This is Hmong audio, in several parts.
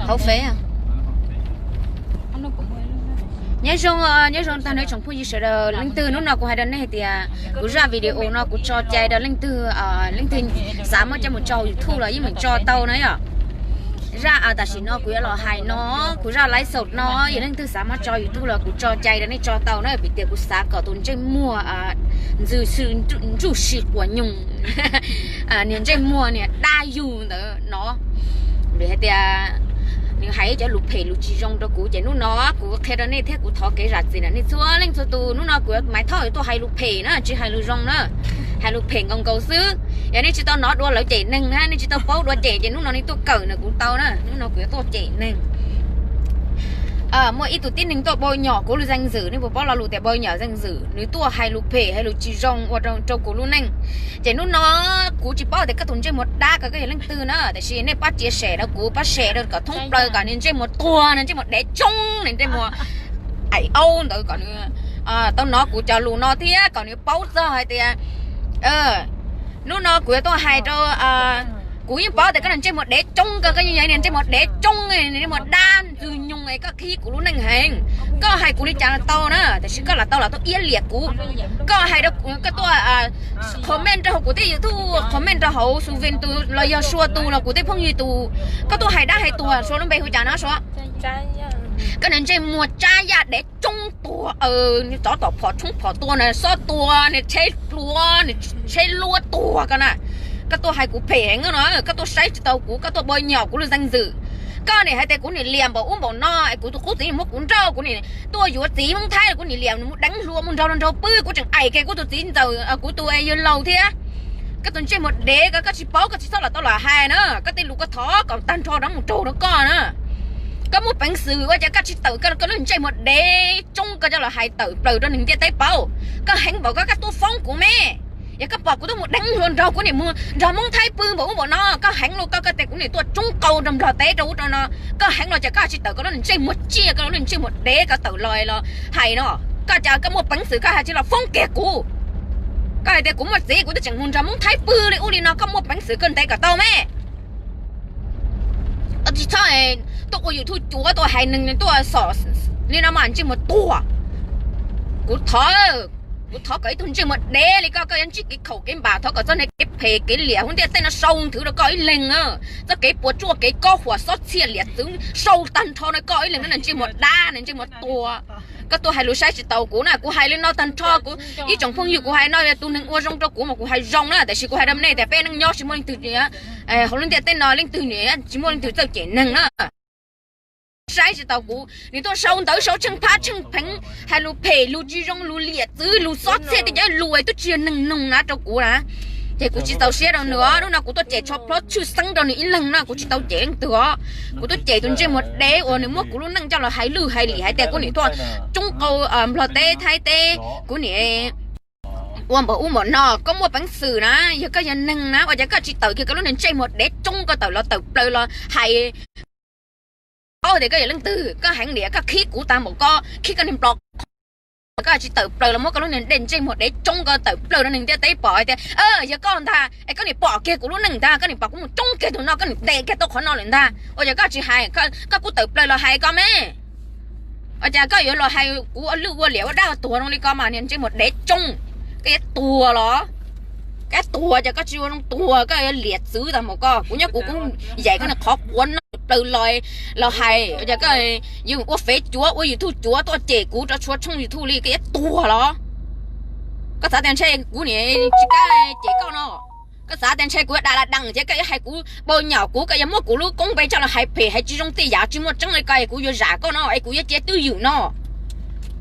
Hauv Fev. Nyob zoo, nyob zoo tag nrho tsoom phooj ywg sawv daws. Leej twg, hnub no kuv hais rau nej hais tias kuv zaj video no kuv tso cai rau leej twg, leej twg xav muab coj mus tso YouTube los yeej meem tso tau na yom. Zaj tam sim no kuv yuav los hais no, kuv zaj live show no, yog leej twg xav muab tso YouTube los kuv tso cai rau nej tso tau na, vim tias kuv xav kom tus ntsej muag ntxwg xwm ntsuj si quas nyoos, niag ntsej muag niag dab yug ntawd no, vim hais tias nws hais ib cov lus phem lus tsis zoo rau kuv, ces hnub no kuv qhia rau nej thiab kuv thov kev zam txim na nej txhua leej txhua tus. Hnub no kuv Maiv Thoj tuaj hais lus phem na, tsis hais lus zoo na, hais lus phem nkaus nkaus xwb. Yog nej tsis tau hnov dua lawv cem neeg na, nej tsis tau paub dua cem, ces hnub no nej tuaj kawm na kuv tau na, hnub no kuv yuav tuaj cem neeg. Muaj ib tug tib neeg tuaj npau nyom kuv lub zeej zwm, nej puas paub lo lus tias npau nyom zeej zwm, nws tuaj hais lus phem hais lus tsis zoo ua rau kuv lub neej. Ces hnub no kuv tsis paub tias koj tus ntsej muag dab ko koj yog leej twg na, tiam sis nej pab tsia sem rau kuv, pab sem rau kom thoob plaws kom nws ntsej muag tuag, nws ntsej muag dev tsoob, nws ntsej muag aim aub ntawd kom nws tau hnov kuv cov lus no thiab kom nws paub txog hais tias hnub no kuv yuav tuaj hais rau, kuv yeej paub tias koj niag ntsej muag dev tsoob ko, koj yeej yog niag ntsej muag dev tsoob, niag ntsej muag dab ntxwg nyoog es koj khib kuv lub neej heev. Koj hais kuv li cas los tau na, tiam sis koj los tau los tuaj iab liam kuv. Koj hais rau, koj tuaj comment rau hauv kuv tej YouTube, comment rau hauv Xu Vin tus los yog Sua tus los kuv tej phooj ywg tus, koj tuaj hais dab hais tuag, Sua lub npe hu cas no Sua? Koj niag ntsej muag tsab yaj dev tsoob tuag, tsov tom phom tshoob phom tua na, xob tua na, tsheb hluav, tsheb luab tuag ko na. Koj tuaj hais kuv phem heev no, koj tuaj saib tsis taus kuv, koj tuaj npau nyom kuv lub zeej zwm. Koj niam hais tias kuv niam liam npaum ub npaum no es kuv tus qub txiv muab kuv nrauj, kuv niam tuaj yuav txiv Hmoob Thaib los kuv niam liam nws mus deev hluas mus nrog luag nraug pw, kuv tseem aim kiag kuv tus txiv ntxawm, kuv tus yawg laus thiab. Koj tus ntsej muag dev ko, koj tsis paub koj tsis txhob los tau los hais na, koj tej lus koj thov kom tag nrho rov mus raug rau koj na. Koj muaj peev xwm ua cas koj tsis tawm koj lub ntsej muag dev tsoob ko coj los hais tawm plaws rau neeg ntiaj teb paub? Koj heev npaum ko koj tuaj foob kuv me. Yog koj pom kuv tuaj mus deev hluas nraug, kuv niam mus nrog Hmoob Thaib pw npaum ub npaum no, koj heev los koj, koj tias kuv niam tuaj tsoob qau rau Nplog teb rau ub rau no, koj heev los cas koj tsis tawm koj lub ntsej muag tsiaj, koj lub ntsej muag dev ko tawm los los hais no? Koj cas koj muaj peev xwm koj hais tsis los foob kiag kuv? Koj hais tias kuv muaj txiv kuv twb tseem mus nrog Hmoob Thaib pw li ub li no, koj muaj peev xwm koj ntes kom tau me. Tsis txhob tuaj ua YouTube cuav tuaj hais neeg tuaj xom li no mas ntsej muag tuag. Kuv thov, kuv thov kom ib tug ntsej muag dev li koj, koj yuav ntsib kev khaum kev npam, thov kom txoj niag kev phem kev liam hauv ntiaj teb no sau nthwv rau koj ib leeg na. Txoj kev puas tsuaj kev kob huam xob txhiaj liam txwv sau tag nrho rau koj ib leeg na, ntsej muag dab, ntsej muag tuag. Koj tuaj hais lus saib tsis taus kuv na, kuv hais li no tag nrho kuv ib tsoom phooj ywg, kuv hais no yog tus neeg ua zoo rau kuv mas kuv hais zoo na, tiam sis kuv hais rau nej tias peb neej nyob tsis muaj leej twg hauv lub ntiaj teb no, leej twg niam tsis muaj leej twg txawj cem neeg na. Saib tsis taus kuv, nws tuaj sau ntawv sau tsheej phab tsheej pheev, hais lus phem lus tsis zoo lus liam txwv lus xob txhiaj tej cov lus es twb tsis yog neeg noog na rau kuv na. Ces kuv tsis txaus siab rau nws os, hnub no kuv tuaj cem tsho plhob tshwj xeeb rau nws ib leeg na, kuv tsis tau cem leej twg os. Kuv tuaj cem tus ntsej muag dev uas nws muab kuv lub neej coj los hais lwj hais liam hais tias kuv niam tuaj tsoob qau Nplog teb Thaib teb, kuv niam ua npaum ub npaum no. Koj muaj peev xwm na, yog koj yog neeg na ua cas koj tsis tawm kiag koj lub niag ntsej muag dev tsoob ko tawm los tawm plaws los hais paub tias koj yog leej twg, koj heev liam, koj khib kuv tag npaum ko, khib koj niag nplo qhov, koj tsis tawm plaws los muab koj lub niag ntsej muag dev tsoob ko tawm plaws rau neeg ntiaj teb pom hais tias yog koj ntag, es koj niam pom kiag kuv lub neej ntag, koj niam pom kuv mus tsoob kiag tus no, koj niam ntes kiag tau qhov no lawm ntag, ua cas koj tsis hais, koj kuj tawm plaws los hais koj me. Ua cas koj yuav los hais kuv ua lwj ua liam ua dab ua tuag zoo li ko mas niag ntsej muag dev tsoob, koj yuav tuag los? Koj tuag ces koj tsis ua zoo tuag, koj yuav liam txwv tag npaum ko. Kuv nyob kuv kuj yaim koj niag qhov quav no plaws los, los hais, ua cas koj yuav ua fev cuav ua YouTube cuav tuaj cem kuv rau txhua tshooj YouTube li, koj yuav tuag los? Koj xav tias ntshe kuv niam tsis kam cem koj no? Koj xav tias ntshe kuv yuav dag la dees ces koj yuav hais kuv npau nyom kuv, koj yuav muab kuv lub koob npe coj los hais phem hais tsis zoo tej yam tsis muaj tseeb li ko es kuv yuav zam koj no es kuv yuav cia twj ywm no?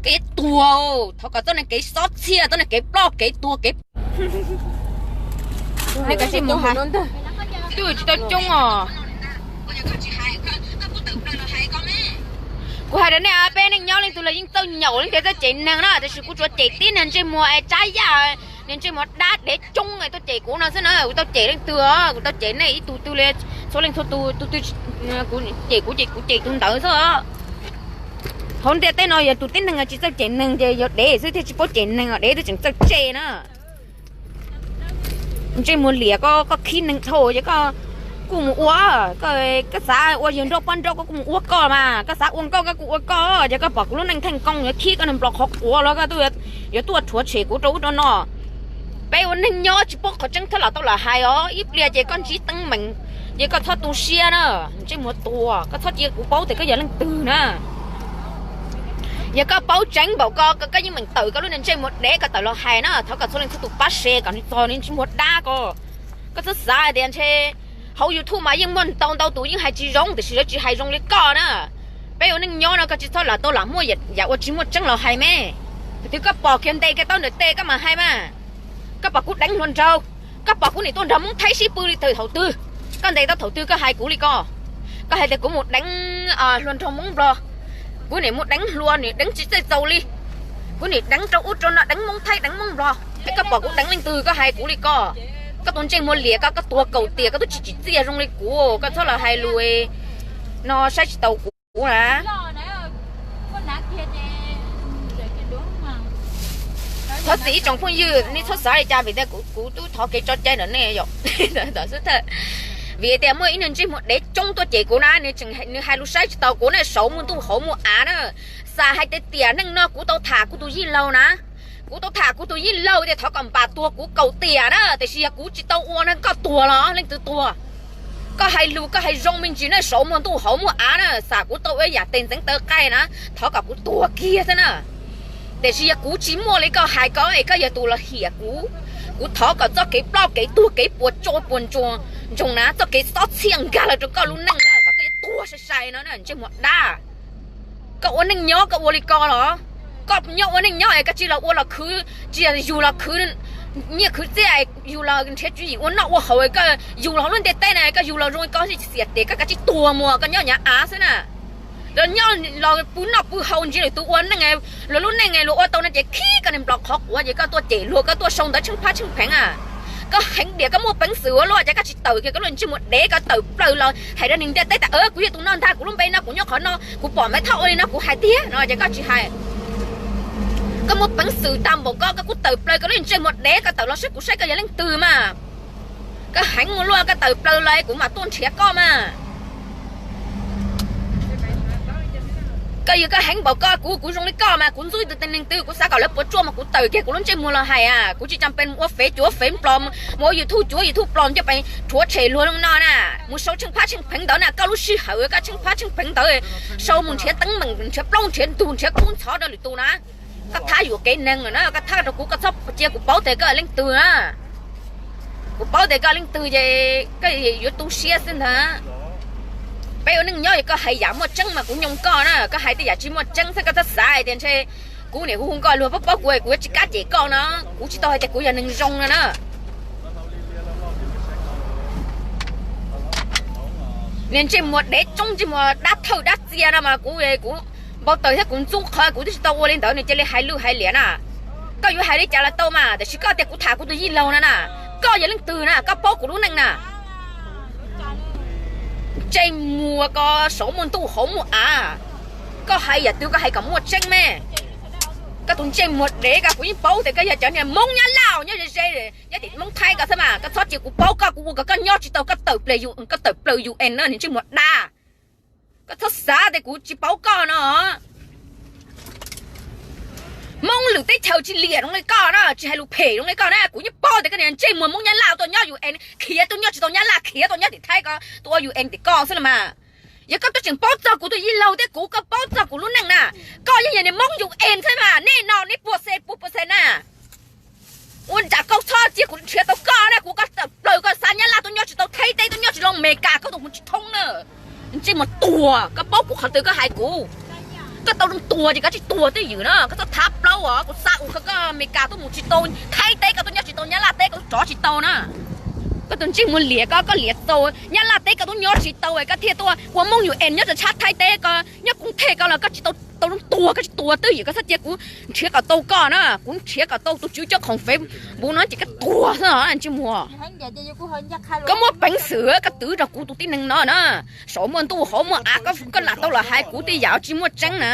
Kev tuag, thov kom txoj niag kev xob txhiaj, txoj niag kev ploj kev tuag kev twb tsis tau coob os. Kuv hais rau nej, peb neej nyob leej twg los yeej txawj nyaum leej twg txawj cem neeg na, tiam sis kuv tsuas cem tib niag ntsej muag es tsab yaj, niag ntsej muag dab dev tsoob es tuaj cem kuv no xwb na. Kuv tau cem leej twg os? Kuv tau cem nej ib tug twg li? Txhua leej txhua tus, tus twg cem kuv ces kuv cem tus ntawd xwb. Hauv ntiaj teb no yog tus tib neeg tsis txawj cem neeg ces yog dev xwb thiaj tsis paub cem neeg os, dev twb tseem txawj tseg na. Ntsej muag liam koj, koj khib neeg dhau ces koj Kuj mus ua, koj xav ua yawg nrauj poj nrauj koj kuj mus ua koj mas, koj xav ua nkauj koj kuj ua koj, ces koj pom kuv lub neej theej koo yuav khib koj niag nplos qhov quav los koj tuaj, yuav tuaj rhuav tshem kuv rau ub rau no. Peb ua neej nyob tsis paub qhov tseeb txhob lam tau lam hais os, ib pliag ces koj ntsib teeb meem ces koj txhob tu siab na. Ntsej muag tuag, koj txhob cia kuv paub tias koj yog leej twg na. Yog koj paub tseeb npaum ko, koj yeej meem tawm koj lub niag ntsej muag dev koj tawm los hais na, thov kom txhua leej txhua tus pab share kom nws txog nws ntsej muag dab ko. Koj txhob xav hais tias ntshe hauv YouTube mas yeej muaj ntau ntau tus yeej hais tsis zoo, tiam sis lawv tsis hais zoo li koj na. Peb ua neej nyob no koj tsis txhob lam tau lam muaj yam ua tsis muaj tseeb los hais me. Thaum twg koj pom kiag ntes kiag tau ntawm tes koj mam hais mas. Koj pom kuv deev hluas nraug, koj pom kuv nim tuaj nrog Hmoob Thaib sib pw li thaum twg? Koj ntes tau thaum twg koj hais kuv li ko? Koj hais tias kuv mus deev hluas nraug Hmoob Nplog, kuv nim mus deev hluas, nim deev tsis txawj txaus li, kuv nim deev rau ub rau no, deev Hmoob Thaib deev Hmoob Nplog, es koj pom kuv deev leej twg koj hais kuv li ko? Koj tus ntsej muag liam, koj koj tuag kaum tiam koj twb tsis tsim txiaj zoo li kuv, koj txhob los hais lus no saib tsis taus kuv na. Thov txim ib tsoom phooj ywg, nej txhob xav li cas vim tias kuv twb thov kev tso cai ntawm nej yom. Vim tias muaj ib niag ntsej muag dev coob tuaj cem kuv na, nws hais lus saib tsis taus kuv na, saum muaj ntuj hauv muaj av na. Xav hais tias tiam neej no kuv tau tham kuv tus yij laug na, kuv tau tham kuv tus yij laug tias thov kom npam tuag kuv kaum tiam na, tiam sis yog kuv tsis tau ua no koj tuag los leej twg tuag? Koj hais lus koj hais zoo me ntsis na, saum muaj ntuj hauv muaj av na, xam kuv tau ua yam tes ntxeev taw qaij na, thov kom kuv tuag kiag xwb na. Tiam sis yog kuv tsis muaj li koj hais ko es koj yog tus los hiam kuv, kuv thov kom txoj kev ploj kev tuag kev puas tso puas ntsoog na, txoj kev xob txhiaj nkag los rau koj lub neej na, kom koj yuav tuag sai sai no na, ntsej muag dab. Koj ua neej nyob koj ua li ko los? Koj nyob ua neej nyob es koj tsis los ua los khwv, tsis yog yug los khwv nyiaj khwv txiaj, yug los nrhiav tswv yim ua noj ua haus, koj yug los hauv lub ntiaj teb na, koj yug los zoo li ko xiam tes koj kav tsij tuag mus, koj nyob nyav av xwb na. Los nyob los pw noj pw haus ntsia lwm tus ua neej, luag lub neej luag ua tau no ces khib koj niag nplos qhov quav ces koj tuaj cem luag, koj tuaj sau ntawv tsheej phab tsheej pheev a. Koj heev diam, koj muaj peev xwm ua luaj ces koj tsis tawm kiag koj lub ntsej muag dev, koj tawm plaws los hais rau neeg ntiaj teb tias kuv yog tus no ntag, kuv lub npe no, kuv nyob qhov no, kuv pom Maiv Thoj ua li no kuv hais tiag no ces koj tsis hais. Koj muaj peev xwm tag npaum ko koj kuj tawm plaws koj lub ntsej muag dev, koj tawm los saib kuv saib koj yog leej twg mas. Koj heev ua luaj, koj tawm plaws los kuv mam tuaj nrhiav koj mas. Koj yog koj heev npaum ko, kuv kuv zoo li koj mas kuv ntxub tus neeg twg kuv xav kom lawv puas tsuaj mas kuv tawm kiag kuv lub ntsej muag los hais a, kuv tsis cam pes mus ua fev cuav fev nplos, mus ua YouTube cuav YouTube plos coj pes rhuav tshem luag no na, mus sau tsheej phab tsheej pheev ntawd na, koj lub sij hawm koj tsheej phab tsheej pheev ntawd sau mus nrhiav teeb meem, nrhiav plaub nrhiav ntug nrhiav kub ntxhov rau lwm tus na. Koj thab yuam kev neeg lawm na, koj thab rau kuv, koj txhob cia kuv paub tias koj leej twg na. Kuv paub tias koj leej twg ces koj yuav tu siab xwb ntag. Peb ua neej nyob es koj hais yam muaj tseeb mas kuv nyoo koj na, koj hais tej yam tsis muaj tseeb xwb koj txhob xav hais tias ntshe kuv niam hu hu nkauj luag paub paub kuv es kuv yuav tsis kab cem koj no. Kuv tsis tau hais tias kuv yog neeg zoo no na. Niag ntsej muag dev tsoob ntsej muag dab thawj dab txia no mas kuv, kuv npau taws thiab kuv ntxub qhov kuv twb tsis tau ua li ntawd nws cia li hais lwj hais liam na. Koj yuav hais li cas los tau mas, tiam sis koj tias kuv tham kuv tus yij laug no na, koj yog leej twg na, koj paub kuv lub neej na. Ntsej muag ko saum muaj ntuj hauv muaj av, koj hais yam twg koj hais kom muaj tseeb me. Koj tus ntsej muag dev ko kuv yeej paub tias koj yog cov niag Hmoob Nyab Laj nyob ze ze, nyob tim Hmoob Thaib ko xwb mas, koj txhob cia kuv paub koj, kuv ua kom koj nyob tsis tau, koj tawm plaws, koj tawm plaws U N na niag ntsej muag dab. Koj txhob xav tias kuv tsis paub koj no. Hmoob lwm teb chaws tsis liam zoo li koj na, tsis hais lus phem zoo li koj na, kuv yeej paub tias koj niag ntsej muag Hmoob Nyab Laj tuaj nyob U N khiav tuaj nyob tsis tau Nyab Laj, khiav tuaj nyob tim Thaib ko, tuaj ua U N tim koj xwb los mas. Yog koj twb tseem paub txog kuv tus yij laug thiab kuv, koj paub txog kuv lub neej na, koj yeej yog niag Hmoob U N xwb mas, nej no nej puas xees puas puas xees na. Ua ntsam koj txhob cia kuv nrhiav tau koj na, kuv koj tawm plaws koj xa Nyab Laj tuaj nyob tsis tau, Thaib teb tuaj nyob tsis tau, Amelikas koj tuaj mus tsis thoob na. Ntsej muag tuag, koj paub kuv qhov twg koj hais kuv. Koj tau zoo tuag ces koj tsis tuag twj ywm na, koj txhob thab plaub os, kuv xa ua koj Amelikas tuaj mus tsis tau, Thaib teb koj tuaj nyob tsis tau, Nyab Laj teb koj tuaj rov tsis tau na. Koj tus ntsej muag liam ko, koj liam txaus Nyab Laj teb koj tuaj nyob tsis tau, koj thiaj tuaj ua Hmoob U N nyob rau tshab Thaib teb ko, nyob Koos Thej ko los koj tsis tau, tau zoo tuag, koj tsis tuag twj ywm, koj txhob cia kuv nrhiav kom tau koj na, kuv nrhiav kom tau tus tswv cov khoom Facebook no ces koj tuag xwb os ntsej muag. Koj muaj peev xwm koj twv rau kuv tus tib neeg no na, saum muaj ntuj hauv muaj av, koj lam tau los hais kuv tej yam tsis muaj tseeb na.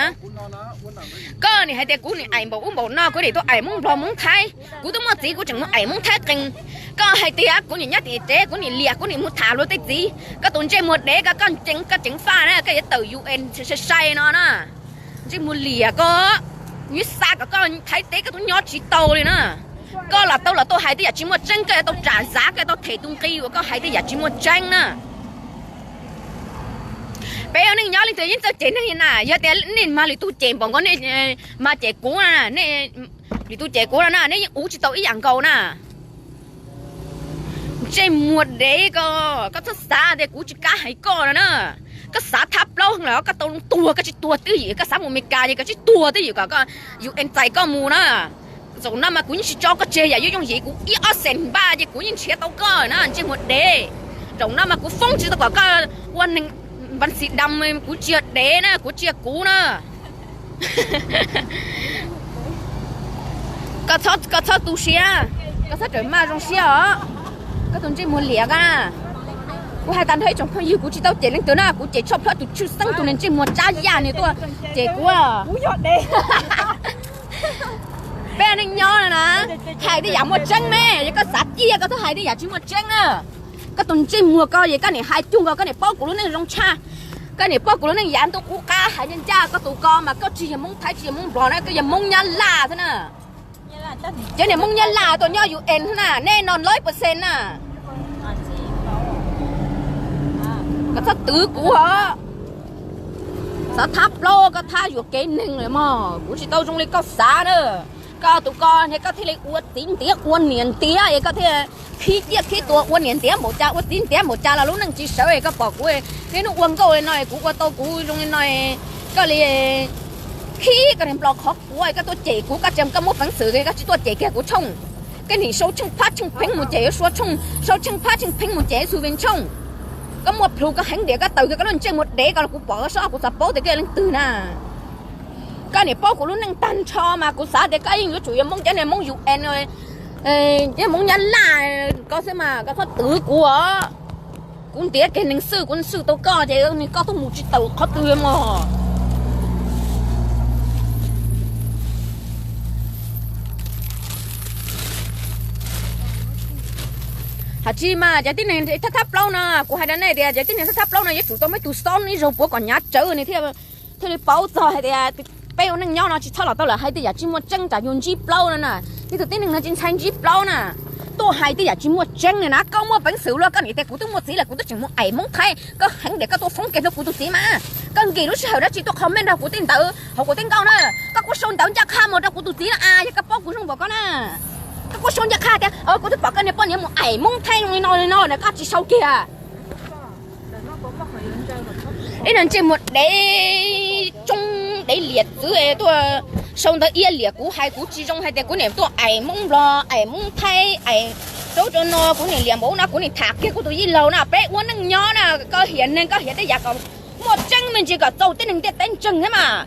Koj nim hais tias kuv nim aim npaum ub npaum no, kuv nim tuaj aim Hmoob Nplog Hmoob Thaib, kuv twb muaj txiv kuv tseem mus aim Hmoob Thaib qees. Koj hais tias kuv nim nyob tim tsev, kuv nim liam, kuv nim mus tham luag tej txiv, koj tus ntsej muag dev ko, koj ceev, koj ceev faj na, koj yuav tawm U N sai sai no na. Ntsej muag liam ko, kuv yuav xa kom koj Thaib teb koj twb nyob tsis tau li na. Koj los tau los tuaj hais tej yam tsis muaj tseeb, koj yuav tau ram zav, koj yuav tau them tus nqi uas koj hais tej yam tsis muaj tseeb na. Peb ua neej nyob leej twg yeej txawj cem neeg li na, yog tias nej mag lwm tus cem npaum nkaus nej mag cem kuv na, nej, lwm tus cem kuv no na, nej yeej uv tsis tau ib yam nkaus na. Ntsej muag dev ko, koj txhob xav tias kuv tsis kam hais koj no na. Koj xav thab plaub heev lawm, koj tau tuag koj tsis tuag twj ywm, koj xav mus Amelikas ces koj tsis tuag twj ywm kom koj U N txais koj mus na. Zaum no mas kuv yeej tsis tso koj tseg, yam yuav yooj yim kuv ib ob xees npaj ces kuv yeej nrhiav tau koj na, ntsej muag dev. Zaum no mas kuv foob tsis tau kom koj ua neeg npan xi dam, kuv tsis yog dev na, kuv tsis yog kuv na. Koj txhob tu siab, koj txhob rawm maj zoo siab os. Koj tus ntsej muag liam ko na. Kuv hais tag nrho ib tsoom phooj ywg, kuv tsis tau cem leej twg na, kuv cem tshaj plaws tus tshwj xeeb tus niag ntsej muag tsab yaj nws tuaj cem kuv. Peb neej nyob no na, hais tej yam muaj tseeb me, yog koj xav ciaj koj txhob hais tej yam tsis muaj tseeb na. Koj tus ntsej muag ko es koj nim hais cuag nkaus koj nim paub kuv lub neej zoo tshaj. Koj nim paub kuv lub neej yav ntuj qub qab, hais ncaj ncaj koj tus ko mas koj tsis yog Hmoob Thaib tsis yog Hmoob Nplog na, koj yog Hmoob Nyab Laj xwb na. Cov niag Hmoob Nyab Laj tuaj nyob U N xwb na, nej no lawm percent na. Koj txhob twv kuv os. Xav thab plaub koj thab yuam kev neeg lawm mog, kuv tsis tau zoo li koj xav na. Koj tus ko es koj thiaj li ua txiv ntiav ua niam ntiav es koj thiaj khib ciaj khib tuag ua niam ntiav npaum cas ua txiv ntiav npaum cas los lub neej tsis sawv es koj pom kuv niaj hnub ua nkauj li no es kuv ua tau kuv zoo li no, koj li khib koj niag nplos qhov quav es koj tuaj cem kuv, koj tseem koj muaj peev xwm koj tsis tuaj cem kiag kuv tshooj. Koj nim sau tsheej phab tsheej pheeb mus cem Suav tshooj, sau tsheej phab tsheej pheeb mus cem Xu Vin tshooj. Koj muaj plhus koj heev diam koj tawm kiag koj lub ntsej muag dev ko los kuv pom koj soj kuv xav paub tias koj yog leej twg na. Koj nim paub kuv lub neej tag nrho mas kuv xav tias koj yeej yuav tsum yog Hmoob cov niag Hmoob U N, cov Hmoob Nyab Laj ko xwb mas koj txhob twv kuv os. Kuv ntiav kiag neeg xwb, kuv swj tau koj ces koj tuaj mus tsis tawm qhov twg mog. Hais tsis mas cov tib neeg thab thab plaub no, kuv hais rau nej tias cov tib neeg thab thab plaub no yuav tsum tau muaj ib tug xob ib zaug puav kom hnyav tsawv nws thiaj li paub txog hais tias peb ua neej nyob no tsis txhob los tau lawm hais tej yam tsis muaj tseeb tsam yus ntsib plaub no na. Ib tug tib neeg no tsis ntshai ntsib plaub na. Tuaj hais tej yam tsis muaj tseeb na, koj muaj peev xwm luaj koj nim tias kuv twb muaj txiv lawm kuv twb tseem mus aim Hmoob Thaib, koj heev diam koj tuaj foob kiag rau kuv tus txiv mas. Koj nkim lub sij hawm dab tsi tuaj comment rau kuv tej ntawd hauv kuv tej nkauj na. Koj kuj sau ntawv ncaj qha mus rau kuv tus txiv na, yog koj paub kuv zoo npaum koj na. Koj kuj sau ncaj qha tias kuv twb pom koj niag poj niam mus aim Hmoob Thaib zoo li no li no na, koj tsis sau kiag. Ib niag ntsej muag dev tsoob dev liam txwv tuaj sau ntawv iab liam kuv, hais kuv tsis zoo, hais tias kuv niam tuaj aim Hmoob Nplog aim Hmoob Thaib aim rau rau no, kuv niam liam npaum no, kuv niam tham kiag kuv tus yij laug na, peb ua neej nyob na, koj hiam neeg koj hiam tej yam kom muaj tseeb me ntsis kom txaus tib neeg ntiaj teb ntseeg thiab mas.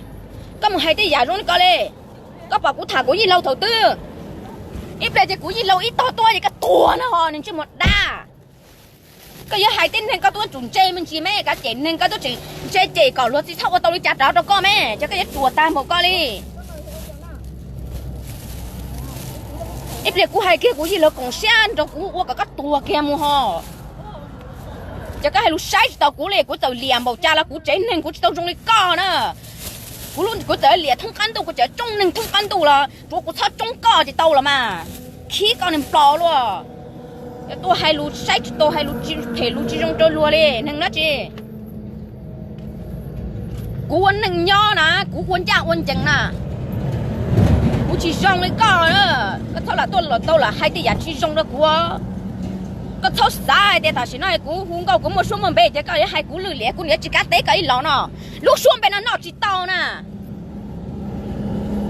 Koj mus hais tej yam zoo li ko li. Koj pom kuv tham kuv yij laug thaum twg? Ib pliag ces kuv yij laug ib tog tuaj ces koj tuag no ho niag ntsej muag dab. Koj yuav hais tib neeg koj tuaj tsum ntse me ntsis me, koj cem neeg koj tuaj tseem ntse cem kom luag tsis txhob ua tau li cas rov rau koj me, ces koj yuav ruam tag npaum koj li. Ib pliag kuv hais kiag kuv yij laug koom siab nrog kuv ua kom koj tuag kiag mus ho. Ces koj hais lus saib tsis taus kuv li, kuv txawm liam npaum cas los kuv tsev neeg kuv tsis tau zoo li koj na. Kuv txawm liam thoob qab ntuj, kuv txawm tsoob neeg thoob qab ntuj los tsuav kuv txhob tsoob koj ces tau los mas. Khib koj niag nplos luaj. Yog tuaj hais lus saib tsis taus, hais lus phem lus tsis zoo rau luag li neeg dab tsi. Kuv ua neej nyob na, kuv ua ncaj ua ncees na. Kuv tsis zoo li koj, koj txhob lam tuaj los tau lam hais tej yam tsis zoo rau kuv. Koj txhob xav hais tias tam sim no kuv hu nkauj kuv muaj suab muaj npe ces koj yuav hais kuv lwj liam, kuv niam tsis kav teb koj ib los no. Lub suab npe no noj tsis tau na.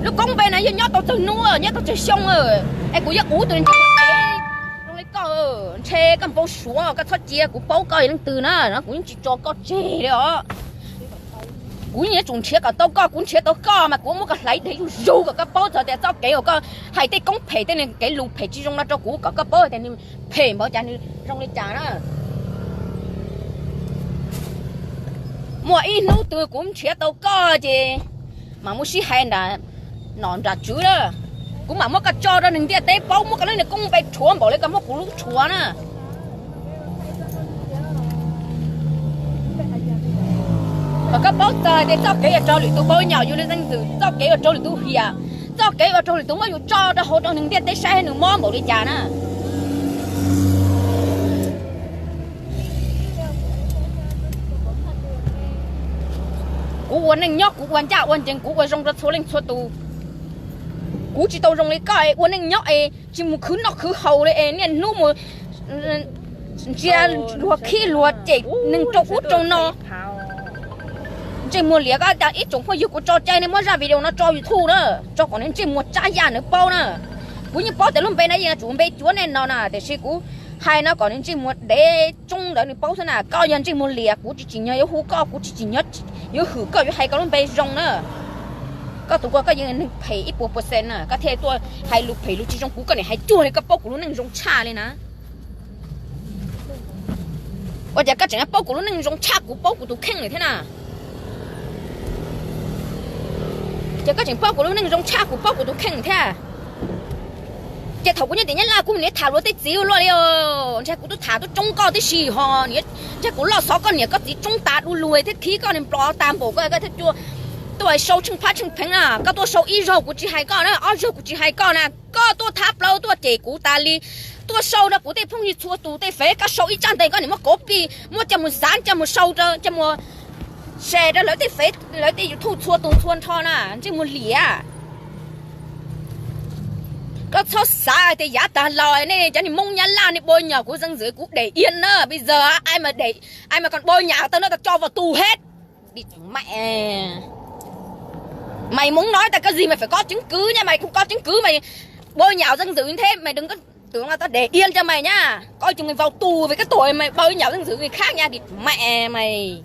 Lub koob npe no yog nyob tau tsawg hnub nyob tau tsawg xyoo, es kuv yuav uv tus zoo li koj, ntshe koj npau suav, koj txhob cia kuv paub koj yog leej twg na, kuv yeej tsis tso koj tseg li os. Kuv yeej yuav tsum nrhiav kom tau koj, kuv nrhiav tau koj mas kuv muab koj hlais dheev zuj zus kom koj paub txog tias txoj kev uas koj hais tej koob phem tej kev lus phem tsis zoo no rau kuv kom koj paub tias nws phem npaum cas nws zoo li cas na. Muaj ib hnub twg kuv nrhiav tau koj ces mam muab sib hais nram nom nram tswv na. Kuv mam muab koj tso rau neeg ntiaj teb paub, muab koj lub niag koob npe rhuav npaum li koj muab kuv lub rhuav na. Mas koj paub txog tias txoj kev yuav raug lwm tus npau nyom yus li leej twg, txoj kev yuav raug lwm tus hiam, txoj kev yuav raug lwm tus muab yus tso rau hauv rau neeg ntiaj teb saib nws mob npaum li cas na. Kuv ua neej nyob kuv ua ncaj ua ncees kuv ua zoo rau txhua leej txhua tus. Kuv tsis tau zoo li koj es ua neej nyob es tsis mus khwv noj khwv haus li es niaj hnub mus ntsia luag khib luag cem neeg rau ub rau no. Ntsej muag liam, koj ib tsoom phooj ywg, kuv tso cai nej muab zaj video no tso YouTube na, tso kom nws ntsej muag tsab yaj nws paub na. Kuv yeej paub tias lub npe no yeej yuav tsum npe cuav nej no na, tiam sis kuv hais no kom nws ntsej muag dev tsoob ntawd nws paub xwb na. Koj yog ntsej muag liam, kuv tsis tsim nyog yuav hu koj, kuv tsis tsim nyog yuav hwm koj yuav hais koj lub npe zoo na. Koj tus ko koj yeej neeg phem ib puas percent na, koj thiaj tuaj hais lus phem lus tsis zoo, kuv koj niam hais cuag li koj paub kuv lub neej zoo tshaj li na. Ua cas koj tseem paub kuv lub neej zoo tshaj kuv paub kuv tus kheej lawm thiab na? Ces koj tseem paub kuv lub neej zoo tshaj kuv paub kuv tus kheej thiab. Ces thaum kuv nyob tim Nyab Laj kuv niaj tham luag tej txiv ua luaj li, ntshe kuv twb tham tuaj tsoob koj tib si ho, ntshe kuv loj xov koj niam koj txiv tsoob tas du lug thiab khib koj niag nplos tag npaum koj thiaj tuaj sau tsheej phab tsheej pheev na. Koj tuaj sau ib zaug kuv tsis hais koj na, ob zaug kuv tsis hais koj na, koj tuaj thab plaub tuaj cem kuv tas li, tuaj sau rau kuv tej phooj ywg txhua tus tej fev, koj sau ib tsab ntawv koj niam muab copy muab coj mus xav coj mus sau rau coj mus share rau lawv tej fev lawv tej YouTube txhua tus txhua nrho na, ntsej muag liam. Koj txhob xav tias yav tag los nej cov niag Hmoob Nyab Laj nej npau nyom kuv zeej ntxwv kuv đẻ yên na, bây giờ ai mà đẻ, ai mà còn npau nyom tao nó tao cho vào tù hết. Đi mẹ. Mày muốn nói tao cái gì mày phải có chứng cứ nha, mày không có chứng cứ mày bôi nhọ danh dự như thế, mày đừng có tưởng là tao để yên cho mày nha. Coi chừng mày vào tù vì cái tội mày bôi nhọ danh dự người khác nha, đi mẹ mày.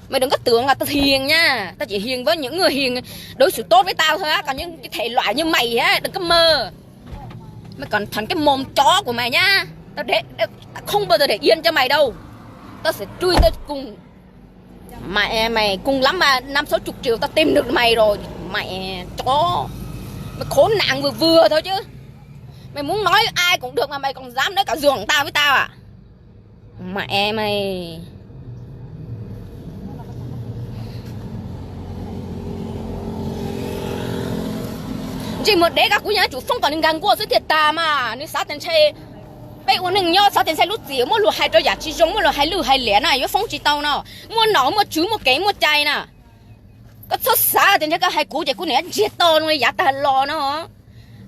Mày đừng có tưởng là tao hiền nha, tao chỉ hiền với những người hiền, đối xử tốt với tao thôi á, còn những cái thể loại như mày á, đừng có mơ. Mày còn thành cái mồm chó của mày nhá. Tao để, tao không bao giờ để yên cho mày đâu. Tao sẽ truy tao cùng. Mày, mày cùng lắm mà năm sáu chục triệu tao tìm được mày rồi. Mày chó. Mày khốn nạn vừa vừa thôi chứ. Mày muốn nói ai cũng được mà mày còn dám nói cả giường tao với tao à? Mẹ mày. Ntsej muag dev, koj kuv yeej yuav tsum foob kom nws nkag nkuaj xwb thiaj tas mas. Nws xav tias ntshe peb ua neej nyob xav tias ntshe lub txim muab luag hais rau yam tsis zoo, muab luag hais lwj hais liam na, yuav foob tsis tau no. Muaj nom muaj tswv muaj kev muaj cai na. Koj txhob xav tias ntshe koj hais kuv ces kuv niam ntsiag to zoo li yav tag los no.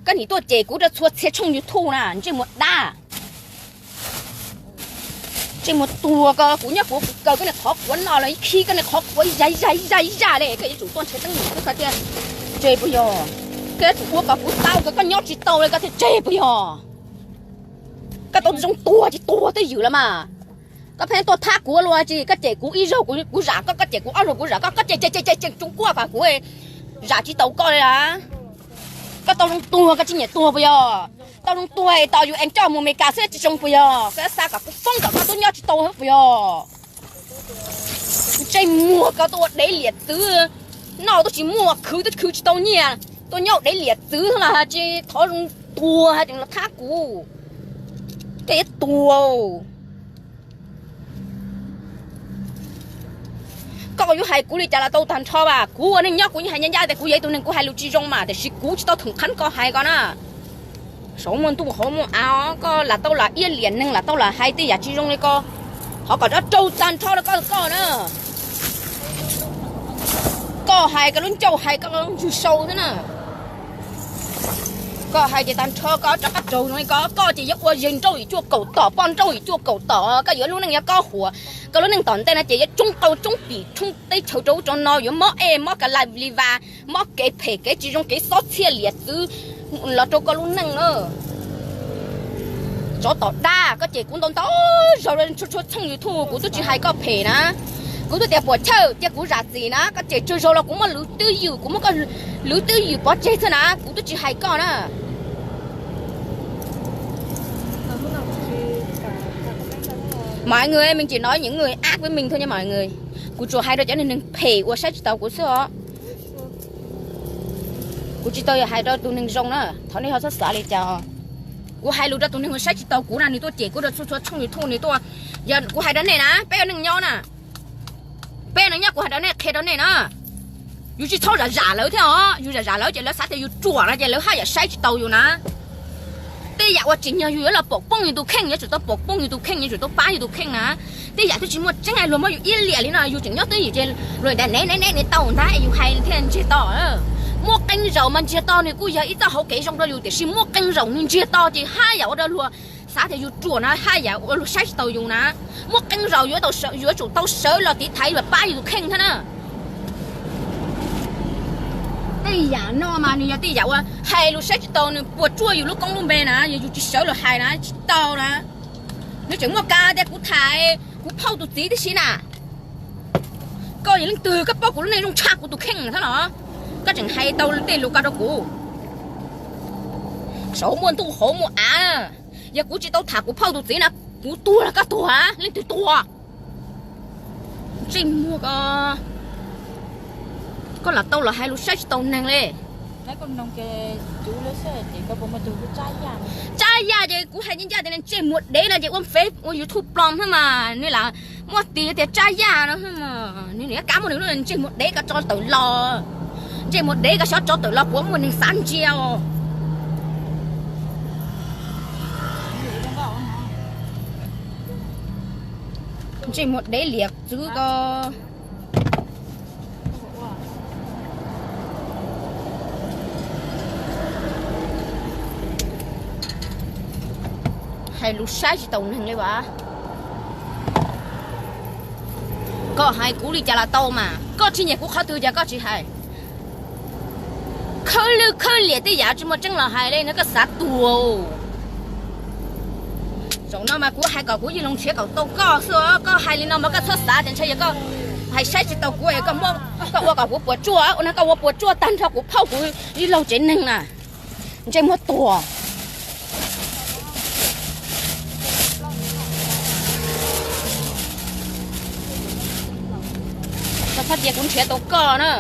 Koj nim tuaj cem kuv rau txhua txhia tshooj YouTube na, ntsej muag dab. Ntsej muag tuag ko, kuv nyob kuv kaw koj niag qhov quav no los ib khib koj niag qhov quav zaj zaj zaj zaj li, koj yuav tsum tuaj nrhiav teeb meem xwb koj thiaj tseg puas yog? Koj yuav tsum ua kom kuv tau ko, koj nyob tsis tau li koj thiaj tseg puas yog? Koj tau zoo tuag tsis tuag twj ywm los mas. Koj pheej tuaj thab kuv ua luaj tsis, koj cem kuv ib zaug kuv zam koj, koj cem kuv ob zaug kuv zam koj, koj cem cem cem cem tsoos kuaj kom kuv zam tsis tau koj li a. Koj tau zoo tuag koj tsis nyiam tuag puas yog? Tau zoo tuag tos yus es coj mus Amelikas xwb tsis zoo puas yog? Koj yuav xa kom kuv foob kom koj tub nyob tsis tau puas yog? Ntsej muag ko tuaj ua dev liam txwv, noj tuaj tsis muaj, khwv tuaj khwv tsis tau nyiaj, tuaj nyob ua dev liam txwv los tsis thov zoo tuag tseem los thab kuv. Koj yuav tuag. Koj yuav hais kuv li cas los tau tag nrho mas, kuv ua neej nyob kuv yeej hais ncaj ncaj tias kuv yog ib tug neeg kuv hais lus tsis zoo mas, tiam sis kuv tsis tau thoom qhab koj hais ko na. Saum muaj ntuj hauv muaj av, koj lam tau lam iab liam neeg, lam tau lam hais tej yam tsis zoo li ko, thov kom raug tag nrho rau koj koj na. Koj hais koj lub ncauj hais koj lub ntswg sau xwb na. Koj hais ces tag nrho koj rov qab raug zoo li ko, koj ces yuav ua zes nrauj yim cuaj kaum tom, poj nrauj yim cuaj kaum tom, koj yuav lub neej yuav kob huam, koj lub neej tom ntej no ces yuav tsoob qau tsoob pim tsoob teb chaws rau ub rau no, yuav mob ej mob ka la li vas, mob kev phem kev tsis zoo kev xob txhiaj liam txwv los rau koj lub neej na. Tsov tom dab, koj cem kuv ntau ntau zaus tshua tshua tshooj YouTube kuv twb tsis hais koj phem na. Kuv twb tias puam chawj cia kuv zam txim na, koj cem tsawg zaus los kuv muab lwv twj ywm, kuv muab koj lwv twj ywm pov tseg xwb na, kuv twb tsis hais koj na. Mọi người ơi, mình chỉ nói những người ác với mình thôi nha mọi người. Kuv tsuas hais rau cov neeg phem uas saib tsis taus kuv xwb os. Kuv tsis tau yog hais rau tus neeg zoo na, thov nej ho txhob xav li cas. Kuv hais lus rau tus neeg uas saib tsis taus kuv na, nws tuaj cem kuv rau txhua txhua tshooj YouTube nws tuaj. Yog kuv hais rau nej na, peb ua neej nyob na, peb ua neej nyob kuv hais rau nej, qhia rau nej na, yus tsis txhob zam zam lawv thiab os. Yus zam zam lawv ces lawv xav tias yus ruam no ces lawv haj yam saib tsis taus yus na. Tej yam uas tsim nyog yus yuav los pom poob yus tus kheej, yuav tsum tau pom poob yus tus kheej, yuav tsum tau pab yus tus kheej na. Tej yam twb tsis muaj tseeb, luag muab yus iab liam li no, yus tseem nyob twj ywm ces luag tias nev nev nev nev tau ntag, yus hais thiaj ntsiag to. Muaj qee zaum mas ntsiag to nws kuj yog ib txoj hauv kev zoo rau yus, tiam sis muaj qee zaum nws ntsiag to ces haj yam ua rau luag xav tias yus ruam na, haj yam ua luag saib tsis taus yus na. Muaj qee zaum yuav tsum tau sawv los tiv thaiv los pab yus tus kheej thiab na. Tej yam no mas nws yog tej yam uas hais lus saib tsis taus, nws puas tsuaj yus lub koob lub npe na, yog yus tsis sawv los hais na tsis tau na. Nws tseem muaj kas tias kuv tham kuv phauj tus txiv tib si na. Koj yog leej twg koj paub kuv lub neej zoo tshaj kuv tus kheej thiab los? Koj tseem hais tau tej lus ko rau kuv. Saum muaj ntuj hauv muaj av, yog kuv tsis tau tham kuv phauj tus txiv na, kuv tuag los koj tuag, leej twg tuag? Ntsej muag ko, koj lam tau los hais lus saib tsis taus neeg li. Tsab yaj ces kuv hais ncaj ncaj tias ntsej muag dev no ces ua fev ua YouTube plob thiab mas nws lam muaj tis tias tsab yaj no, nws niam kab muaj nws lub ntsej muag dev ko tso tawm los. Ntsej muag dev ko xyov tso tawm los puas muaj neeg xav ntsia os. Ntsej muag dev liam txwv ko. Hais lus saib tsis taus neeg li as. Koj hais kuv li cas los tau mas, koj tsis nyiam kuv qhov twg cas koj tsis hais. Khawb lwj khawb liam tej yam tsis muaj tseeb los hais li no koj xav tuag. Zaum no mas kuv hais kom kuv Yij Loos nrhiav kom tau koj xwb, koj hais li no mas koj txhob xav tias ntshai yog koj hais saib tsis taus kuv es koj ua kom kuv puas tsuaj, ua no koj ua puas tsuaj tag nrho kuv phauj kuv Yij Loos tsev neeg na. Ntsej muag tuag. Koj txhob cia kuv nrhiav tau koj na.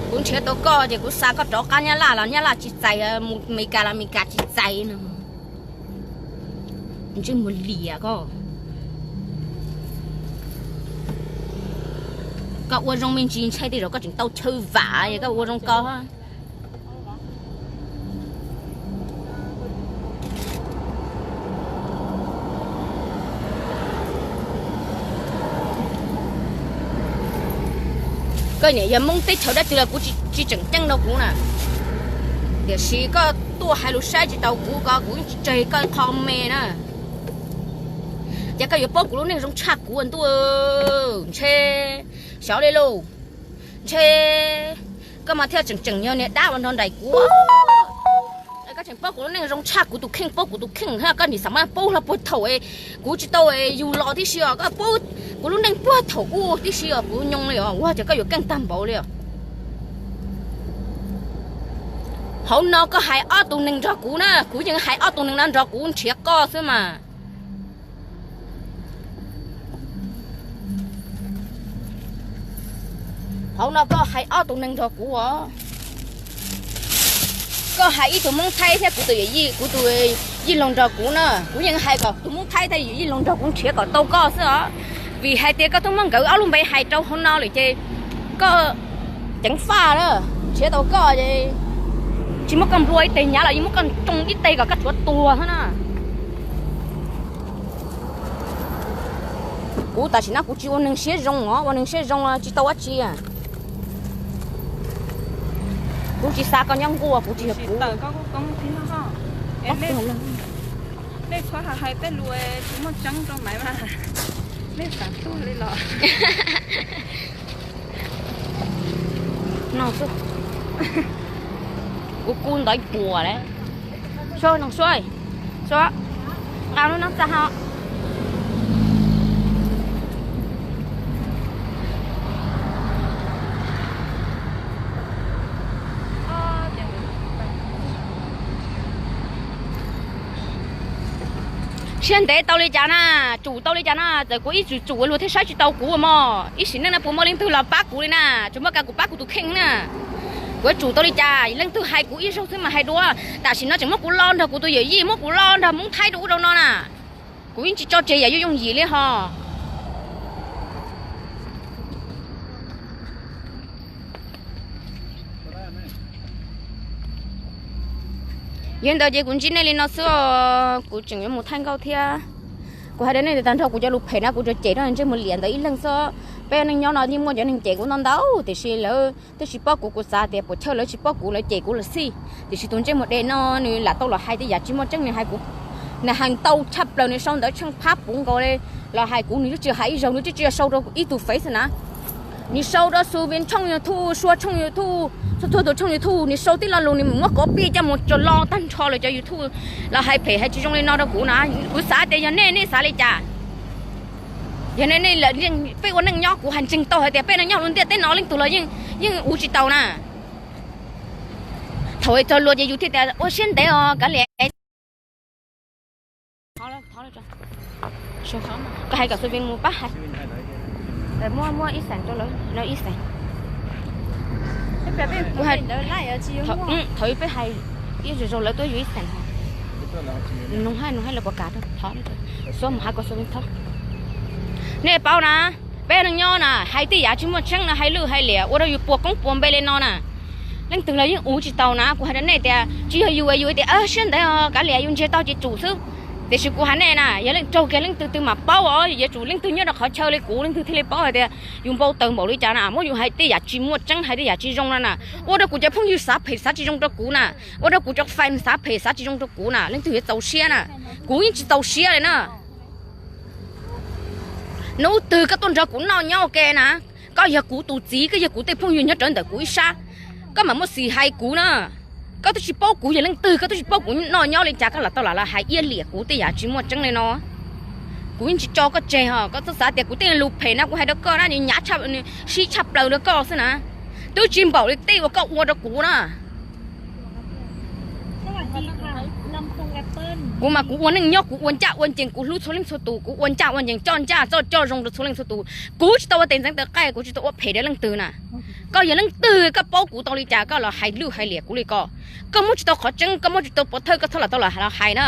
Kuv nrhiav tau koj ces kuv xa koj rov qab Nyab Laj los Nyab Laj tsis txais, mus Meskas los Meskas tsis txais no. Ntsej muag liam koj. Koj ua zoo me ntsis ntshai tej zaum koj tseem tau chaw vam es koj ua zoo ko. Koj niam yog Hmoob teb chaws dab tsi los kuv tsis tseem ceeb rau kuv na. Tiam sis koj tuaj hais lus saib tsis taus kuv ko kuv yeej tsis tseg koj qho me na. Ces koj yuav paub kuv lub neej zoo tshaj kuv ntuj. Ntshe xyov li lauj. Ntshe koj mas thiaj tseem tseem yog niag dab uas nrog nraim kuv. Koj tseem paub kuv lub neej zoo tshaj kuv tus kheej, paub kuv tus kheej thiab koj nim xav mas paub hlo puag thaum kuv tsis tau yug los tib si os, koj paub kuv lub neej puag thaum ub tib si os, kuv nyoo li os, ua cas koj yuav keej tag npaum li os. Hauv no koj hais ob tug neeg nrog kuv na, kuv yeej hais ob tug neeg no nrog kuv nrhiav koj xwb mas. Hauv no koj hais ob tug neeg nrog kuv os. Koj hais ib tug Hmoob Thaib thiab kuv tus yawm yij, kuv tus yij laug nrog kuv na, kuv yeej hais kom tus Hmoob Thaib thiab yij laug nrog kuv nrhiav kom tau koj xwb os. Vim hais tias koj twb muab nkawd ob lub npe hais rau hauv no lawm ces koj ceev faj na, nrhiav tau koj ces tsis muab koj nplua ib teg hnyav los yeej muab koj tsoo ib teg kom koj tshuav tuag xwb na. Kuv tam sim no kuv tsis ua neeg siab zoo os, ua neeg siab zoo tsis tau dab tsi. Kuv tsis xa koj nyob nkuaj, kuv tsis yog kuv. Nej txhob hais tej lus tsis muaj tseeb rau Maiv mas, nej xav tuag li los? No xwb. Kuv kub ntawv puas lawm. Sua, no sua, sua, nqa lub noob txag ho. Siab ntev tau li cas na, tsum tau li cas na, txawm kuv ib tsum tsum luag thiaj saib tsis tau kuv mog. Ib sim neej no puas muaj leej twg los pab kuv li na, tsuas muaj kab kuv pab kuv tus kheej na. Kuv yuav tsum tau li cas? Leej twg hais kuv ib zaug xwb mas hais dua. Tam sim no tseem muab kuv los nrog kuv tus yawm yij, muab kuv los nrog Hmoob Thaib rau ub rau no na. Kuv yeej tsis tso tseg yam yuav yooj yim li ho. Yog li ntawd ces kuv ntsib nej li no xwb os, kuv tseem yuav mus thaij nkauj thiab. Kuv hais rau nej tias tag nrho kuv cov lus phem na kuv tsuas cem rau ntsej muag liam ntawd ib leeg xwb. Peb neej nyob no yeej muaj cov neeg cem kuv ntau ntau, tiam sis lawv twb tsis paub kuv, kuv xav tias puas chawj lawv tsis paub kuv lawv cem kuv los xij. Tiam sis tus ntsej muag dev no nws lam tau los hais tej yam tsis muaj tseeb, nws hais kuv, nws hais ntau tshaj plaws, nws sau ntawv tsheej phab puv nkaus li los hais kuv, nws twb tsis hais ib zaug, nws twb tsis sau rau ib tug Face na. Nws sau rau Xu Vin tshooj YouTube, Sua tshooj YouTube, txhua txhua tus tshooj YouTube, nws sau tib lo lus, nws muab copy coj mus tso lo tag nrho lawv cov YouTube los hais phem hais tsis zoo li no rau kuv na. Kuv xav tias yog nej, nej xav li cas? Yog nej, nej, peb ua neej nyob kuv hais ntseeg tau hais tias peb neej nyob lub ntiaj teb no leej twg los yeej, yeej ua tsis tau na. Thaum txog luag ces yus thiaj tias ua siab ntev os kav liam. Koj hais kom Xu Vin mus pab hais. Muab, muab ib xees rau lawv no ib xees. Thaum peb hais ib zaug zaug lawv tuaj yuav ib xees. Nug hais, nug hais lawv puas kam rau thov, Xu mus hais kom Xu Vin thov. Nej paub na, peb neej nyob na hais tej yam tsis muaj tseeb no, hais lwj hais liam ua rau yus puas koob puas npe li no na. Leej twg los yeej ua tsis tau na, kuv hais rau nej tias tsis yog yus yus tias siab ntev os kav liam yus ntsiag to ces tsum xwb. Tiam sis kuv hais nej na, yog leej raug kiag leej twg twg mam paub os, yuav tsum leej twg nyob rau qhov chaw li kuv leej twg thiaj li paub hais tias yus npau taws npaum li cas na, muab yus hais tej yam tsis muaj tseeb hais tej yam tsis zoo no na. Ua rau kuv cov phooj ywg xav phem xav tsis zoo rau kuv na, ua rau kuv cov fans xav phem xav tsis zoo rau kuv na, leej twg yuav txaus siab na? Kuv yeej tsis txaus siab li na. Hnub twg koj tuaj nrog kuv noj nyob ua ke na, koj yog kuv tus txiv, koj yog kuv tej phooj ywg nyob rawv ntawm kuv ib sab, koj mam muaj xis hais kuv na. Koj twb tsis paub kuv yog leej twg, koj twb tsis paub kuv noj nyob li cas, koj lam tau lam los hais iab liam kuv tej yam tsis muaj tseeb li no. Kuv yeej tsis tso koj tseg os, koj txhob xav tias kuv tej lus phem na kuv hais rau koj na nws hnyav, sib tshaj plaws rau koj xwb na. Twb tsis npaum li tej uas koj ua rau kuv na. Kuv mas kuv ua neej nyob kuv ua ncaj ua ncees, kuv hlub txhua leej txhua tus, kuv ua ncaj ua ncees, coj ncaj coj zoo rau txhua leej txhua tus. Kuv tsis tau ua tes ntxeev taw qaij, kuv tsis tau ua phem rau leej twg na. Koj yog leej twg, koj paub kuv tau li cas koj los hais lwj hais liam kuv li ko? Koj muab tsis tau qhov tseeb, koj muab tsis tau pov thawj, koj txhob lam tau los hais na.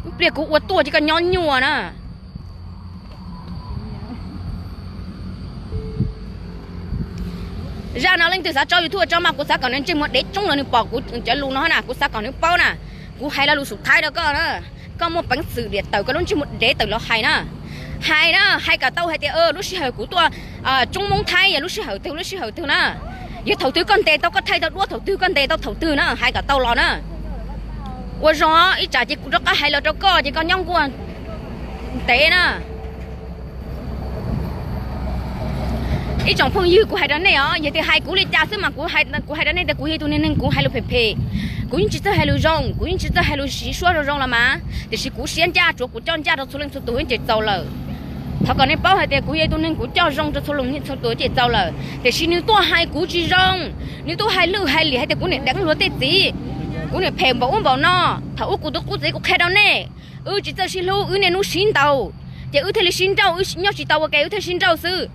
Ib pliag kuv ua tuaj ces koj nyob nyuaj na. Zaj no leej twg xav tso YouTube tso mas kuv xav kom nws ntsej muag dev tsoob los nws pom kuv cov lus no na, kuv xav kom nws paub na. Kuv hais lo lus xub thawj rau koj na, koj muaj peev xwm diam tawm koj lub ntsej muag dev tawm los hais na. Hais na, hais kom tau hais tias lub sij hawm kuv tuaj tsoob Hmoob Thaib yog lub sij hawm twg lub sij hawm twg na. Yog thaum twg koj ntes tau koj thaij tau duab thaum twg koj ntes tau thaum twg na, hais kom tau los na. Ua zoo ib tsam ces kuv rov qab hais los rau koj ces koj nyob nkuaj ntev na. Ib tsoom phooj ywg, kuv hais rau nej os, yog tias hais kuv li cas xwb mas kuv hais rau nej tias kuv yog ib tug neeg, neeg kuv hais lus phem phem, kuv yeej tsis txawj hais lus zoo, kuv yeej tsis txawj hais lus siv suab zoo zoo los mas, tiam sis kuv siab ncaj, tsuav kuv coj ncaj rau txhua leej txhua tus ces txaus lawm. Thov kom nej paub hais tias kuv yog ib tug neeg kuv coj zoo rau txhua leej txhua tus ces txaus lawm, tiam sis nws tuaj hais kuv tsis zoo, nws tuaj hais lwj hais liam hais tias kuv niam deev luag tej txiv, kuv niam phem npaum ub npaum no. Thaum ub kuv tus qub txiv kuv qhia rau nej, wb tsis txawj sib hlub, wb niaj hnub sib ntaus, ces wb thiaj li sib nrauj, wb nyob tsis tau ua ke wb thiaj sib nrauj xwb.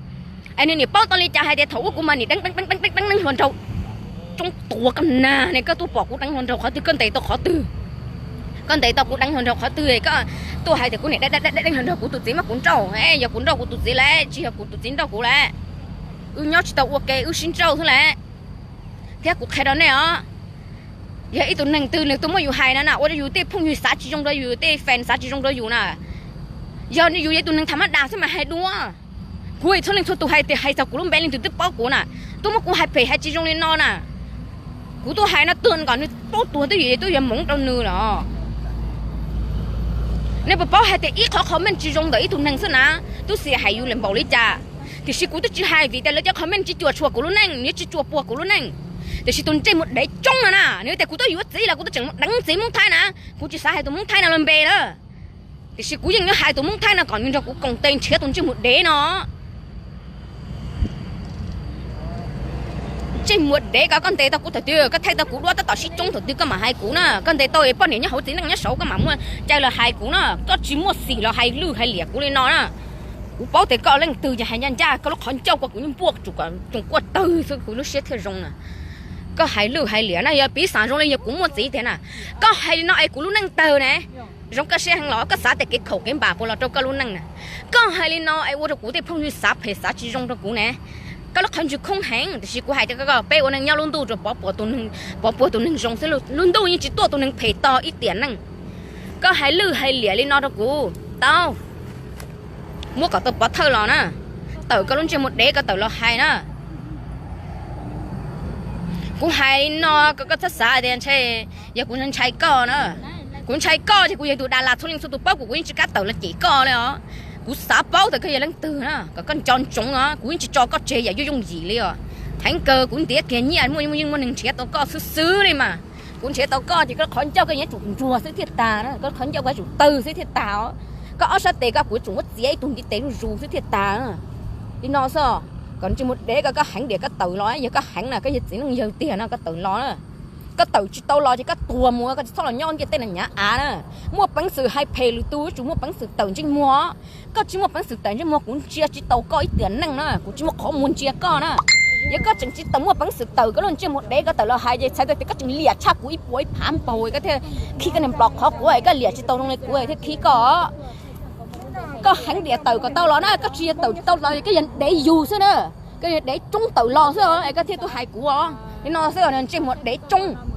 Es nws niam paub tau li cas hais tias thaum ub kuv mas niam deev deev deev deev deev hluas nraug. Tsoob tuag koj nag ne, koj tuaj pom kuv deev hluas nraug qhov twg, koj ntes tau qhov twg? Koj ntes tau kuv deev hluas nraug qhov twg, koj tuaj hais tias kuv niam deev deev deev hluas nraug, kuv tus txiv mas kuv nrauj, yog kuv nrauj kuv tus txiv lawm, tsis yog kuv tus txiv nrauj kuv lawm. Wb nyob tsis tau ua ke, wb sib nrauj xwb lawm. Thiab kuv qhia rau nej os, yog ib tug neeg twg nws tuaj muab yus hais no na, ua rau yus tej phooj ywg xav tsis zoo rau yus, tej fans xav tsis zoo rau yus na, yog yus yog ib tug neeg tham mab das xwb mas hais dua. Kuv txhua leej txhua tus hais tias hais txog kuv lub npe leej twg twb paub kuv na, tuaj muab kuv hais phem hais tsis zoo li no na. Kuv tuaj hais no tuag kom nws paub tuag twb yog, twb yog hmoov rau nws los. Nej puas paub hais tias ib qhov comment tsis zoo ntawm ib tug neeg xwb na, twb xiam hais yus lawm npaum li cas. Tiam sis kuv twb tsis hais vim tias lawv cov comment tsis cuam tshuam kuv lub neej, nws tsis cuam puas kuv lub neej. Tiam sis tus ntsej muag dev tsoob no na, nws tias kuv twb yuav txiv los kuv twb tseem mus deev txiv Hmoob Thaib na. Kuv tsis xav hais tus Hmoob Thaib no lub npe na, tiam sis kuv yeej yuav hais tus Hmoob Thaib no kom nws nrog kuv koom tes nrhiav tus ntsej muag dev no. Ntsej muag dev ko, koj ntes tau kuv thaum twg? Koj thaij tau kuv duab tab tom sib tsoob thaum twg koj mam hais kuv na. Koj ntes tau poj niam nyob hauv txiv neej nyob saud koj mam muaj cai los hais kuv na. Koj tsis muaj xim los hais lwj hais liam kuv li no na. Kuv paub tias koj leej twg ces hais ncaj ncaj, koj lub qhov ncauj ko kuv yeej npuaj tsuas kom tsoos kuaj tawg xwb kuv lub siab thiaj zoo na. Koj hais lwj hais liam na, yog piv xam zoo li yog kuv muaj txiv tiag na. Koj hais li no es kuv lub neej tawg ne. Zoo koj siab heev los koj xav tias kev khaum kev npam puas los rau koj lub neej na. Koj hais li no es ua rau kuv tej phooj ywg xav phem xav tsis zoo rau kuv ne. Koj lub qhov ntswg khoob heev, tiam sis kuv hais tias koj, peb ua neej nyob lub ntuj rau pov puas tus neeg, pov puas tus neeg zoo xwb, lub ntuj yeej tsis tuaj tus neeg phem tog ib tiam neej. Koj hais lwj hais liam li no rau kuv tau, muab kom tau pov thawj los na, tawm koj lub ntsej muag dev koj tawm los hais na. Kuv hais li no kom koj txhob xav tias ntshe yog kuv ntshai koj na. Kuv ntshai koj ces kuv yog tus Dalas, txhua leej txhua tus paub kuv, kuv yeej tsis kam tawm los cem koj li os. Kuv xav paub tias koj yog leej twg na, kom koj nco ntsoov os, kuv yeej tsis tso koj tseg yam yooj yooj yim li os. Heev kawg kuv ntiav kiag nyiaj muaj yeej muaj neeg nrhiav tau koj xwb xwb li mas. Kuv nrhiav tau koj ces koj qhov ncauj koj yuav tsum nruag xwb thiaj tas na, koj qhov ncauj koj yuav tsum tawg xwb thiaj tas os. Koj ob sab tes koj kuv yuav tsum muab txiav ib tug ntiv tes zuj zus xwb thiaj tas. Li no xwb, kom ntsej muag dev koj, koj heev diam koj tawm los, yog koj heev na koj yog txiv neej yawg tiag no koj tawm los na. Koj tawm tsis tau los ces koj tuag mus, koj tsis txhob los nyob ntiaj teb no nyav av na. Muaj peev xwm hais phem lwm tus yuav tsum muaj peev xwm tawm ntsej muag. Koj tsis muaj peev xwm tawm ntsej muag kuv ntsia tsis taus koj ib tiam neej na, kuv tsis muaj qhov muag ntsia koj na. Yog koj tseem tsis tau muaj peev xwm tawm koj lub ntsej muag dev koj tawm los hais ces txhais tau tias koj tseem liam tshaj kuv ib puas ib phav npaug, koj thiaj khib koj niag nplos qhov quav, koj liam tsis tau zoo li kuv thiaj khib koj. Koj heev diam tawm kom tau los na, koj tsis yog tawm tsis tau los koj yog dev yug xwb na. Koj yog dev tsoob tawm los xwb es koj thiaj tuaj hais kuv os. Li no xwb ntsej muag dev tsoob.